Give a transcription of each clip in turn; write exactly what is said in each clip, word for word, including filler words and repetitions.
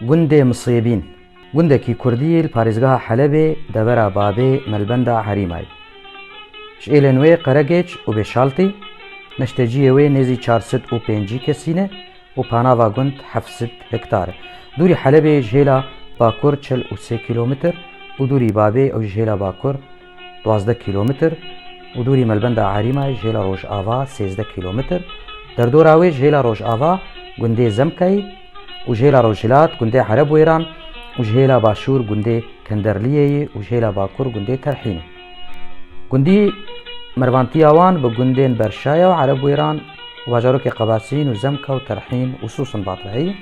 Gundê Misêbîn, gundekî kurdî yê li parêzgeha Helebê, devera Babê, Melbenda Herîmayê. Ji êlên wê Qeregeç û Bêşaltî, neşteciyê wê nêzî çar sed û pêncî kesî ne û panava gund heft sed hektar e. Dûrî Helebê ji hêla bakur çil û sê kîlometr û dûrî Babê ew ji hêla bakur duwazdeh kîlometr û dûrî Melbenda Herîmayê ji hêla rojava sêzdeh kîlometr. Derdora wê ji hêla rojava gundê Zemkayê û ji hêla rojhilat gundê Erebwêran û ji hêla başûr gundê Kenderliyeyê û ji hêla bakur gundê Terhînê. Gundî mervantiya wan bi gundên Berşaya û Erebwêran û bajarokê Qebasîn û Zemka û Terhîn û Sûsin Batrehî.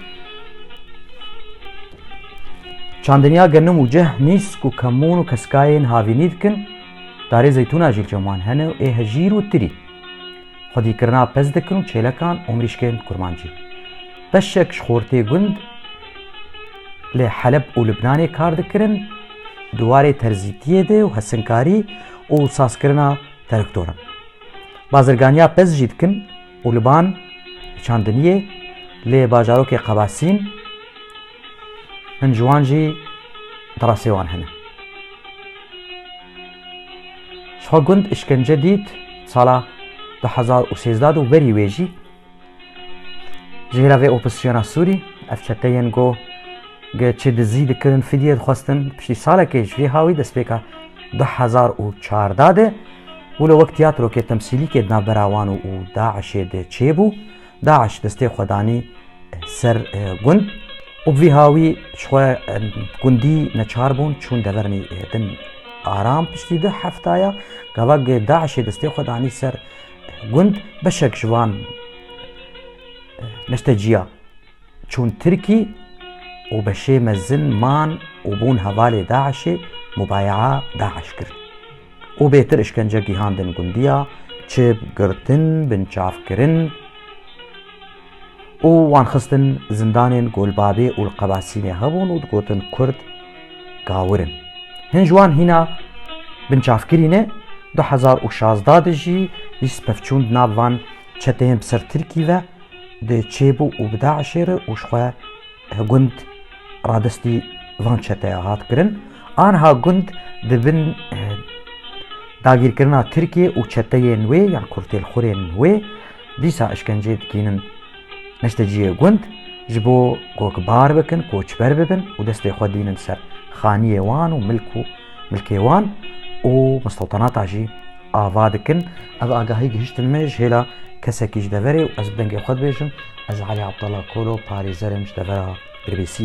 Çandiniya genim û ceh, nîsk û kemûn û keskayên havînî dikin, darê zeytûna jî li cem wan hene û ê hejîr û tirî. Xwedîkirina pez dikin û çêlekan û mirîşkên kurmancî. Beşek ji xortê gund li Heleb û Libnanê kar dikirin, di warê terzîtiyê de û hesinkarî û sazkirina teraktoran. Bazirganiya pez jî dikin û li ban çandiniyê lê bajarokê Qebasîn hin ji wan jî derasê wan hene. Ji xwe gund îşkence dît sala du hezar û sêzdeh û berî wê jî ji hêla vê opozisyona Sûrî, ev çeteyên ku gi çi dizî dikirin, fidye dixwestin, piştî salekê ji vê hawî destpêka du hezar û çardeh de wilo wek tiyatrokê temsîlîkê di navbera wan û, û DAIŞê de çêbû. DAIŞ destê xwe danî ser, e, gund û bi vî hawî ji xwe, e, gundî neçar bûn, çûn devernî, e, din aram. Piştî du heftaya gava gi DAIŞê destê xwe danî ser gund, beşek ji van, e, neşteciya çûn Tirkî û beşê mezin man û bûn hevalê DAIŞê, mubaye'a DAIŞ kirin û bêtir îşkence gihandin gundiya, çêb girtin, binçavkirin û wan xistin zindanên Golbabê û li Qebasînê hebûn û digotin Kurd gawir in. Hin ji wan hîna binçavkirî ne, du hezar û şazdeh de jî lîst pevçûn di nav van çeteyên bi ser Tirkî ve di çêbû û bi DAIŞê re û ji xwe gund radestî van çeteya hat kirin. Anha gund di bin, eh, dagîrkirina Tirkiyê û çeteyên wê yan kurtêlxurên wê dîsa îşkencê dikînin neşteciyê gund, ji bo ku bar bikin, koçber bibin û destê xwe dînin ser xaniyê wan û milk û milkê wan û mistewtenata jî ava dikin. Ev agahî gihiştin me ji hêla kesekî ji deverê û ez bi dengê xwe dibêjim, ez Elî Abdullah Kolo, parêzer im ji devera Dirbêsiyê.